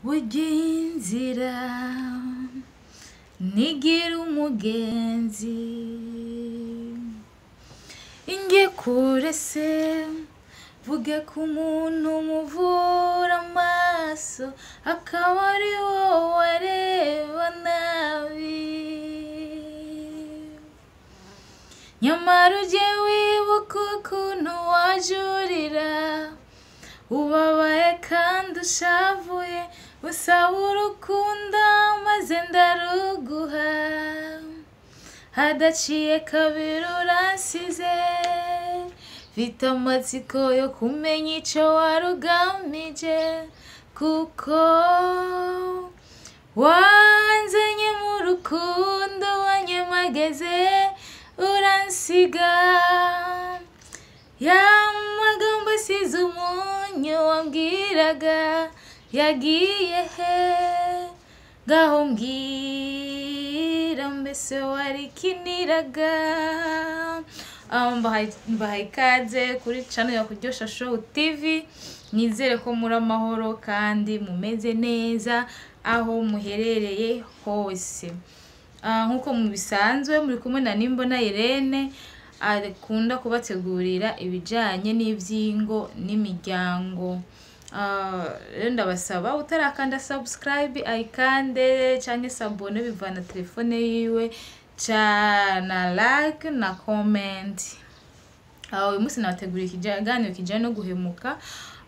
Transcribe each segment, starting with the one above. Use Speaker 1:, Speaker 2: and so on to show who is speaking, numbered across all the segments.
Speaker 1: Burya inzira ntigira umugenzi. Inge kure se vuge ko umuntu umuvura amaso akaba ari wowe areba nabi. Nyamara ujye wibuka ukuntu wajurira ubabaye kandi ushavuye, usaba urukundo maze ndaruguha, hadaciye kabiri uransize, mfite amatsiko yo kumenya icyo warugamije, kuko wanzanye mu rukundo wanyemageze uransiga. Ya magambo asize umunyu wambwiraga yagiye he? Ngaho mbwira mbese warikiniraga. Mbahaye ikaze kuri channel ya Kuryosha Show TV. Nizere ko muri amahoro kandi mumeze neza aho muherereye hose. Nkuko mubisanzwe muri kumwe na Nimbona Irene, akunda kubategurira ibijanye n'ivyingo n'imiryango. Rero ndabasaba utarakanda subscribe ayikande canke s'abonner bivana telefone yiwe, na like na comment. Uyu munsi nabateguriye ikiganiro kijanye no guhemuka.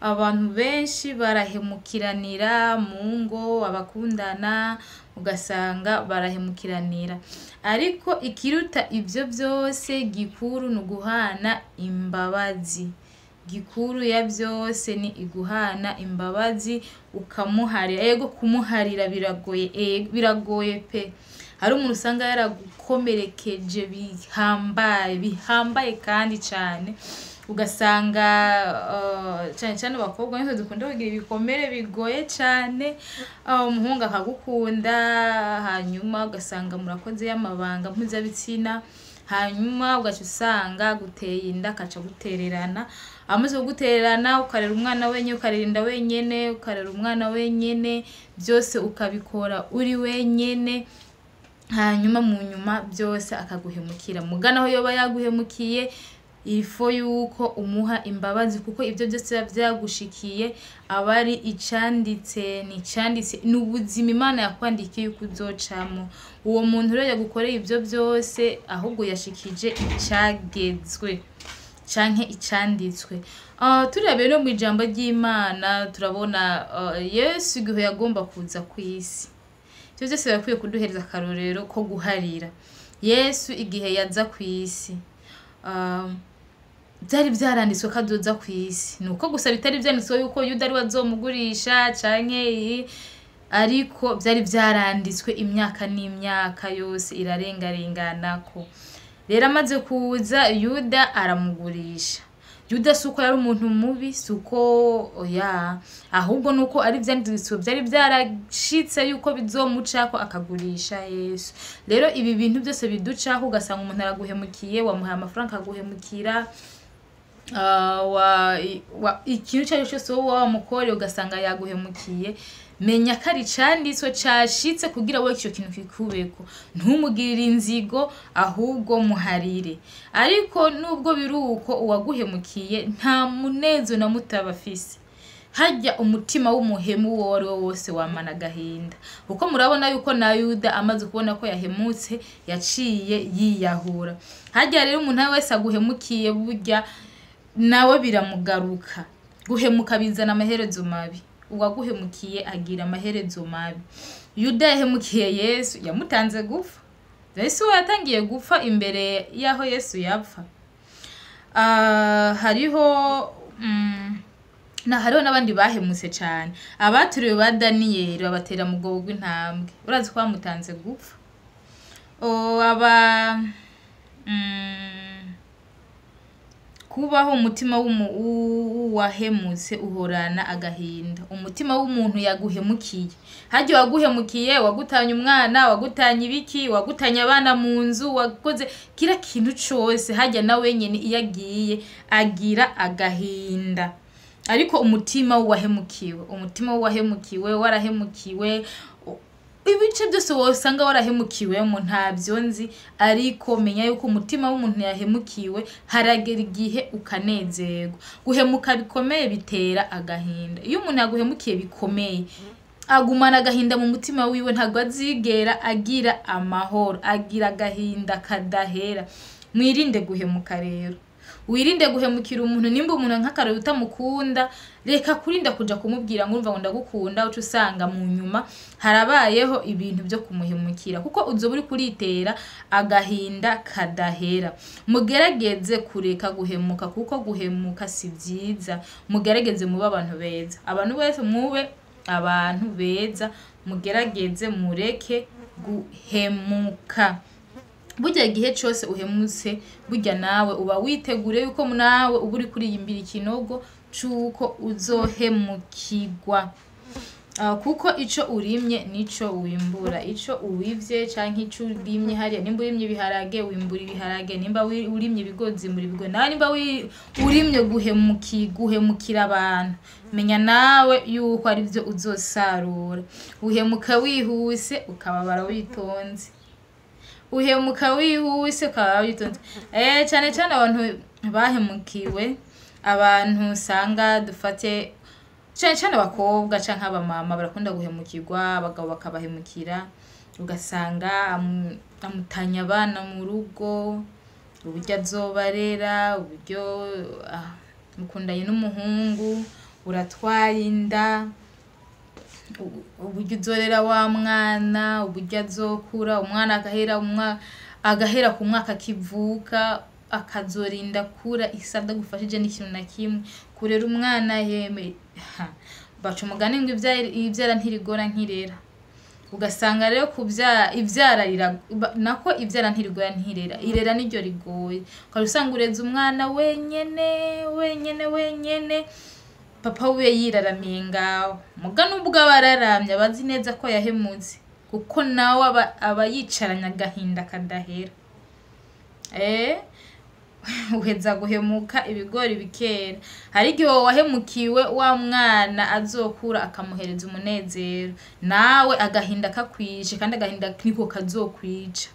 Speaker 1: Abantu benshi barahemukiranira mu ngo, abakundana ugasanga barahemukiranira, ariko ikiruta ivyo vyose gikuru ni uguhana imbabazi. Gikuru ya vyose ni iguhana imbabazi, ukamuharira. Ego kumuharira biragoye, biragoye pe. Hari umuntu usanga yaragukomerekeje bihambaye, bihambaye kandi cane, ugasanga cane cane abakobwa nitwe dukunda kugira ibikomere bigoye cane. Umuhungu akagukunda, hanyuma ugasanga murakoze y'amabanga mpuzabitsina, hanyuma ugaca usanga guteye inda, akaca gutererana. Amaze kugutererana ukarera umwana wenyene, ukarera inda wenyene, ukarera umwana wenyene, byose ukabikora uri wenyene, hanyuma mu nyuma byose akaguhemukira. Mugana aho yoba yaguhemukiye, ifo yuko umuha imbabazi, kuko ibyo byose biba vyagushikiye aba ari icanditse, ni icanditse, ni ubuzima Imana yakwandikiye yuko uzocamwo. Uwo muntu rero yagukoreye ibyo byose, ahubwo yashikije icagezwe canke icanditswe. Turebeye no mw'ijambo ry'Imana turabona Yesu igihe yagomba kuza kw'isi. Ivyo vyose birakwiye kuduhereza akarorero ko guharira. Yesu igihe yaza kw'isi, vyari vyaranditswe ko azoza kw'isi, nuko gusa bitari vyanditswe yuko Yuda ariwe azomugurisha canke iyi, ariko vyari vyaranditswe imyaka n'imyaka yose irarengarenganako. Rero amaze kuza Yuda aramugurisha. Yuda si uko yari umuntu mubi, si uko oya, ahubwo nuko ari vyanditswe vyari vyarashitse yuko bizomucako akagurisha Yesu. Rero ibi bintu byose biducako, ugasanga umuntu araguhemukiye, wamuhaye amafaranga akaguhemukira, ikintu icyo ari cyo cyose wowe wamukoreye ugasanga yaguhemukiye, menya ko ari icanditswe cashitse kugira wowe ico kintu kikubeko. Ntumugirire inzigo, ahubwo muharire. Ariko nubwo biri uko, uwaguhemukiye nta munezo na muto aba afise. Harya umutima w'umuhemu uwo ari wo wose wamana agahinda, kuko murabona yuko na Yuda amaze kubona ko yahemutse yaciye yiyahura. Harya rero umuntu wese aguhemukiye burya nawe biramugaruka. Guhemuka bizana amaherezo mabi. Uwaguhemukiye agira amaherezo mabi. Yuda yahemukiye Yesu, yamutanze gupfa. Yesu we yatangiye gupfa imbere y'aho Yesu yapfa. Hariho na hariho n'abandi bahemutse cane. Abaturiwe ba Daniyeli babatera mu bwobo bw'intambwe, urazi ko bamutanze gupfa. Aba kubaho umutima w'uwahemutse uhorana agahinda. Umutima w'umuntu yaguhemukiye, harya waguhemukiye, wagutanye umwana, wagutanye ibiki, wagutanye abana mu nzu, wakoze kira kintu cose, harya nawe nyene iyo agiye agira agahinda. Ariko umutima wahemukiwe, umutima wahemukiwe, warahemukiwe, ibice byose wosanga warahemukiwemo ntabyo nzi, ariko menya yuko umutima w'umuntu yahemukiwe haragera igihe ukanezerwa. Guhemuka bikomeye bitera agahinda. Iyo umuntu yaguhemukiye bikomeye, agumana agahinda mu mutima wiwe, ntabwo azigera agira amahoro, agira agahinda kadahera. Mwirinde guhemuka rero, wirinde guhemukira umuntu. Nimba umuntu nk'akarori utamukunda, reka kurinda kuja kumubwira ngo urumva ngo ndagukunda, uca usanga mu nyuma harabayeho ibintu byo kumuhemukira, kuko uzoba uri kuritera agahinda kadahera. Mugerageze kureka guhemuka, kuko guhemuka si byiza. Mugerageze mube abantu beza, abantu bose mube abantu beza, mugerageze mureke guhemuka. Burya igihe cyose uhemutse, burya nawe uba witegure yuko nawe uba uri kuriyimbira ikinogo c'uko uzohemukirwa. Kuko ico urimye nico wimbura. Ico uwivye canke ico urimye hariya, nimba urimye ibiharage wimbura ibiharage, nimba urimye ibigori wimbura ibigori. Nawe nimba urimye guhemukira abantu, menya nawe yuko ari byo uzosarura. Uhemuka wihuse ukababara witonze, uhemuka wihuse ukababara witonze. Cyane cyane abantu bahemukiwe, abantu usanga dufate cyane cyane abakobwa canke abamama barakunda guhemukirwa, abagabo bakabahemukira, ugasanga amutanya abana mu rugo, uburyo azobarera, uburyo mukundanye n'umuhungu, uratwaye inda, uburyo uzorera wa mwana, uburyo azokura, umwana agahera ku mwaka akivuka, akazorinda kura isa adagufashije n'ikintu na kimwe. Kurera umwana yeme, baca umugani ngo ivyara ntirigora nkirera. Ugasanga rero ivyara nako ivyara ntirigora ntirera, irera niryo rigoye. Ukaba usanga ureze umwana wenyene wenyene wenyene, papa wiwe yiraramiye ngaho. Muga nubwo aba araramye aba azi neza ko yahemutse, kuko nawe aba yicaranye agahinda kadahera. Uheza guhemuka ibigori bikera. Hari igihe wahemukiwe wa mwana azokura akamuhereza umunezero, nawe agahinda kakwishe, kandi agahinda niko kazokwica.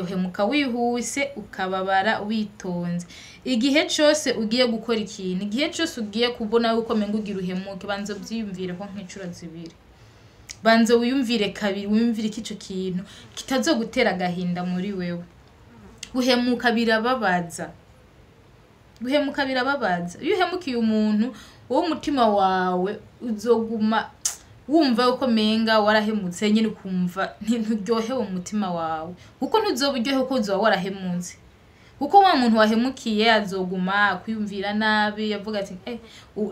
Speaker 1: Uhemuka wihuse ukababara witonze. Igihe cose ugiye gukora ikintu, igihe cose ugiye kubona yuko menga ugira uhemuke, banza uvyiyumvire ko nk'incuro zibiri, banza wiyumvire kabiri, wiyumvire ko ico kintu kitazogutera agahinda muri wewe. Guhemuka birababaza, guhemuka birababaza. Iyo uhemukiye umuntu, wowe umutima wawe uzoguma wumva yuko menga warahemutse nyine, ukumva nturyohewe mu mutima wawe, kuko ntuzoba uryohewe kuko uzoba warahemutse. Kuko wa muntu wahemukiye azoguma kwiyumvira nabi, avuga ati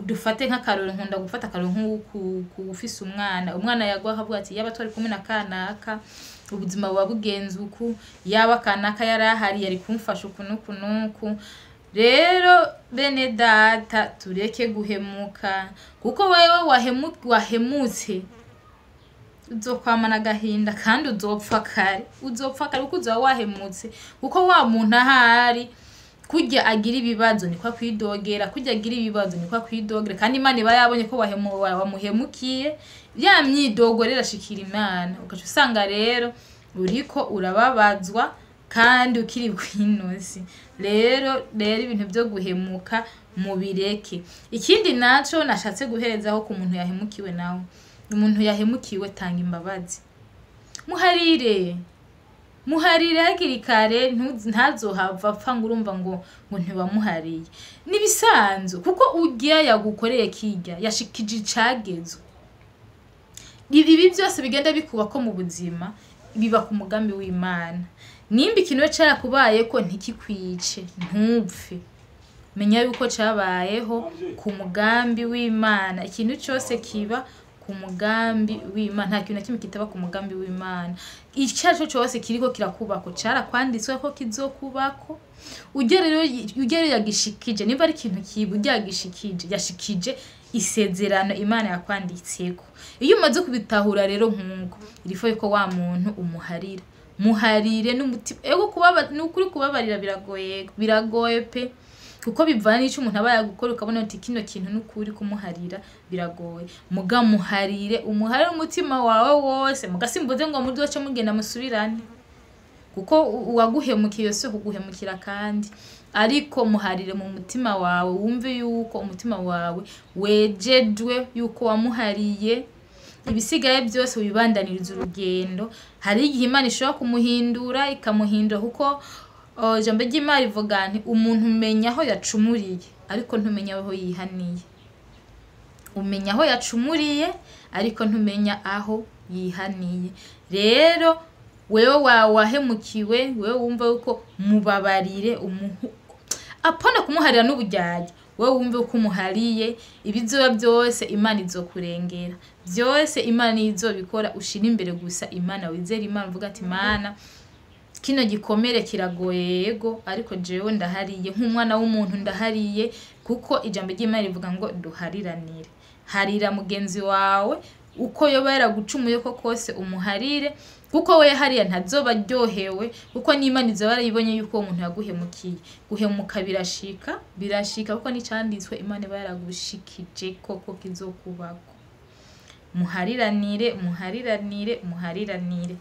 Speaker 1: dufate nk'akarori, nkunda gufata akarori nk'ufise umwana, umwana yagwa akavuga ati yaba twari kumwe na kanaka ubuzima buba bugenze uku, yaba kanaka yari ahari yari kumfasha uku n'uku n'uku. Rero bene data, tureke guhemuka, kuko wewe wahemutse uzokwamana agahinda, kandi uzopfa kare, uzopfa kare kuko uzoba wahemutse. Kuko wa muntu ahari kurya agira ibibazo niko akwidogera, kurya agira ibibazo niko akwidogera, kandi Imana iba yabonye ko wamuhemukiye, ya myidogo rero ashikira Imana, ugaca usanga rero uriko urababazwa kandi ukiri kwinosi. Rero ibintu byo guhemuka mubireke. Ikindi naco nashatse guherezaho ku muntu yahemukiwe, nawe umuntu yahemukiwe tanga imbabazi, muharire, muharire hakiri kare, ntazohava apfa ngo urumva ngo ntibamuhariye. Nibisanzwe, kuko urya yagukoreye kirya yashikije icagezo. Ibi byose bigenda bikubako mu buzima biba ku mugambi w'Imana. Nimba ikintu carakubayeko ntikikwice, ntupfe, menya yuko cabayeho ku mugambi w'Imana. Ikintu cose kiba ku mugambi w'Imana, nta kintu na kimwe kitaba ku mugambi w'Imana. Icaco cose kiriko kirakubako carakwanditswe ko kizokubako. Ujye rero yagishikije, nimba ari ikintu kibi ujye yagishikije, yashikije isezerano Imana yakwanditseko. Iyo umaze kubitahura rero nkuko irifo yuko wa muntu umuharira, muharire n'umutima. Ego kubaba nukuri kubabarira biragoye, biragoye pe. Kuko bivana n'ico umuntu aba yagukora, ukabona uti kino kintu n'ukuri kumuharira biragoye. Muga muharire, umuharire umutima wawe wose. Muga simvuze ngo muzoce mugenda musubirane, kuko uwaguhemukiye si kuguhemukira kandi, ariko muharire mu mutima wawe, wumve yuko umutima wawe wejejwe yuko wamuhariye. Ibisigaye byose wibandaniriza urugendo. Hari igihe Imana ishobora kumuhindura, ikamuhindura, kuko ijambo ry'Imana rivuga nti umuntu umenya aho yacumuriye ariko ntumenya aho yihaniye. Umenya aho yacumuriye ariko ntumenya aho yihaniye. Rero wewe wahemukiwe, wewe wumva yuko mubabarire, apana kumuharira n'uburyarya, wewe wumve ko umuhariye, ibizoba byose Imana izokurengera, byose Imana izobikora. Ushira imbere gusa Imana, wizere Imana, uvuga ati Imana, kino gikomere kiragoye yego, ariko jewe ndahariye nk'umwana w'umuntu, ndahariye, kuko ijambo ry'Imana rivuga ngo duhariranire. Harira mugenzi wawe uko yoba yaragucumuye ko kose, umuharire, kuko we hariya ntazoba aryohewe, kuko n'Imana izoba yarayibonye yuko uwo muntu yaguhemukiye. Guhemuka birashika, birashika, kuko n'icanditswe Imana iba yaragushikije koko kizokubako. Muhariranire, muhariranire, muhariranire.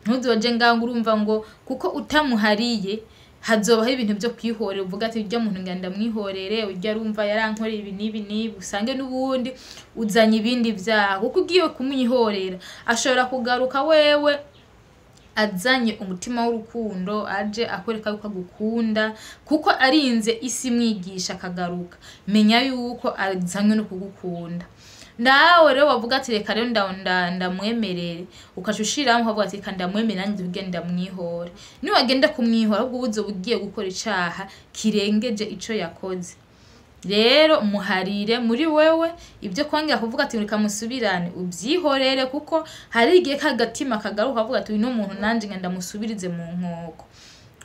Speaker 1: Ntuzoje ngaho ngo urumva ngo kuko utamuhariye hazobaho ibintu byo kwihorera, uvuga ati urya muntu ngenda ndamwihorere, urya arumva yarankoreye ibi n'ibi n'ibi, usange n'ubundi uzanye ibindi vyaha. Kuko ugiye kumwihorera ashobora kugaruka wewe azanye umutima w'urukundo, aje akwereka yuko agukunda, kuko arinze isi imwigisha akagaruka, menya yuko azanywe no kugukunda. Nawe rero wavuga ati reka rero ndamwemerere, ukaca ushiramo ukavuga ati reka ndamwemerere nanjye ubwe ndamwihore. Niwagenda kumwihora ahubwo uba ugiye gukora icaha kirengeje ico yakoze. Rero muharire muri wewe, ibyo kongera kuvuga ati reka musubirane ubyihorere, kuko hari igihe kagatima kagaruka ukavuga ati uyu muntu nanje ngenda ndamusubirize mu nkoko.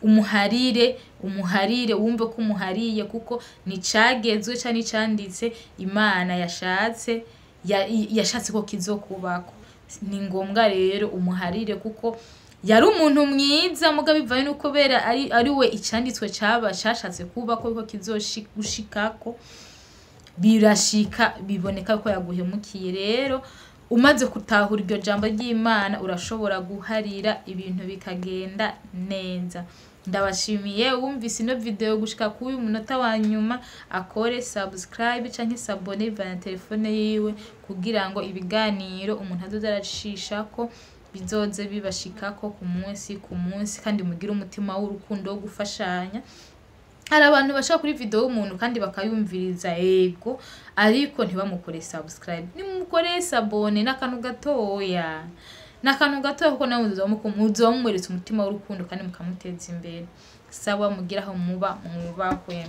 Speaker 1: Umuharire, umuharire, wumve ko umuhariye, kuko nicagezwe canke nicanditse Imana yashatse, yashatse ko kizokubako. Ni ngombwa rero umuharire, kuko yari umuntu mwiza, mugabo bivanye nuko bera ari we icanditswe caba cashatse kubako ko kizogushikako, birashika biboneka ko yaguhemukiye. Rero umaze gutahura iryo jambo ry'Imana urashobora guharira ibintu bikagenda neza. Ndabashimiye wumvise ino video gushika kuri uyu munota wa nyuma, akore subscribe canke s'abonner bivana na telefone yiwe, kugira ngo ibiganiro umuntu azoza aracishako bizoze bibashikako ku munsi ku munsi, kandi mugire umutima w'urukundo wo gufashanya. Hari abantu bashaka kuri video y'umuntu kandi bakayumviriza yego, ariko ntibamukore subscribe. Nimukore s'abonner n'akantu gatoya, n'akantu gatoya, kuko nawe muzoba mumweretse umutima w'urukundo kandi mukamuteza imbere. Sawa, mugire aho muba mwubahwe.